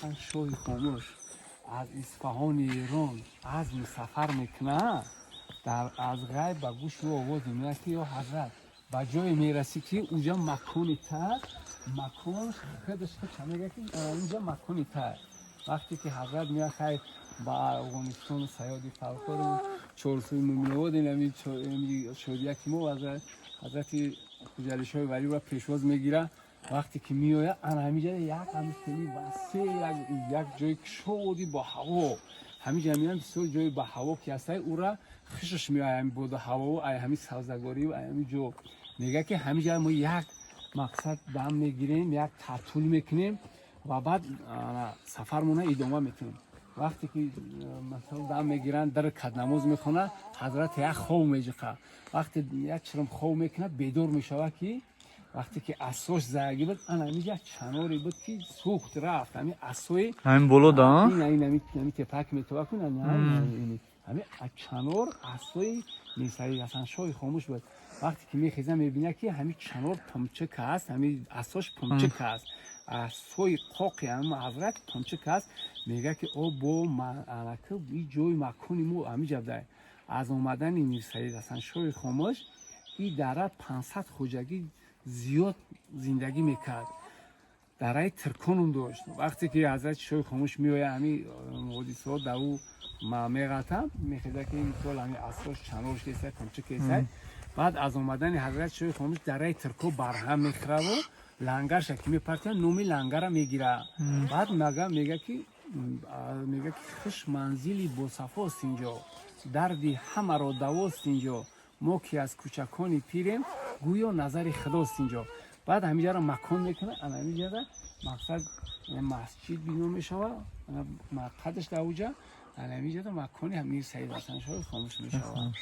Ҳасан Шоҳи Хомӯш аз Исфаҳони Эрон азми сафар мекунад, дар аз ғайб ба гӯши ӯ овоз меояд, ки: «Ё ҳазрат, ба ҷое мерасӣ, ки уҷа макони тар, макон худаш худша мега, ки инҷа макони тар». Вақте ки ҳазрат меояд, хай, ба Афғонистону Саёди Фалхору Чорсӯи Муминобод, инами шодияки мо, ҳазрати Хуҷалишоҳи Валиро пешвоз мегирад. Вақте ки меояд, ана ҳамиҷа як ҳамихели васеъ, як ҷои кушоди бо ҳаво, ҳамиҷа меояд, бисёр ҷои ба ҳаво ки ҳастай, ура хушаш меояд, ҳами боду ҳавову ай ҳами сабзагорию ай ҳами ҷо. Мега, ки ҳамиҷа мо як мақсад дам мегирем, як татул мекунем ва баъд сафармона идома метиҳем. Вақте ки, масалан, дам мегиранд, дар кад намоз мехонад, ҳазрат як хов меҷиқа. Вақте як чирм хов мекунад, бедор мешавад, ки вақте ки асош заягӣ буд, ана ҳамиҷа чаноре буд, ки сӯхт рафт, ҳами асои. Ҳамин боло да? Ин тепак метова кун, ҳами чанор асои Мирсаид Ҳасаншоҳи Хомӯш буд. Вақте ки мехеза, мебинад, ки ҳами чанор пумчик аст, ҳами асош пумчик аст, асои қоқи ҳами ҳазрат пумчик аст. Мега, ки о бо анака и ҷои макони мо ҳамиҷа буда. Аз омадани Мирсаид Ҳасаншоҳи Хомӯш и дара 500 хоҷагӣ зиёд зиндагӣ мекард, дараи Тирконум дошт. Вақте ки ҳазрати Шоҳи Хомӯш меояд, ҳами ҳодисаҳо дар ӯ меғалтам, мехеза, ки мисол ҳами асош чанорш кесай, пумчик кесай. Баъд аз омадани ҳазрати Шоҳи Хомӯш дараи Тирко барҳам мехӯраву лангарша ки мепартияд, номи лангара мегира. Баъд мега, ки: «Хуш манзили босафост инҷо, дарди ҳамаро давост инҷо, мо ки аз кӯчакони пирем, гӯё назари худост инҷо». Баъд ҳамиҷаро макон мекунад, ана ҳамиҷара мақсад масҷид бино мешавад, қадаш дар уҷа, ана ҳамиҷара макони Мир Саид Ҳасаншоҳи Хомӯш мешавад.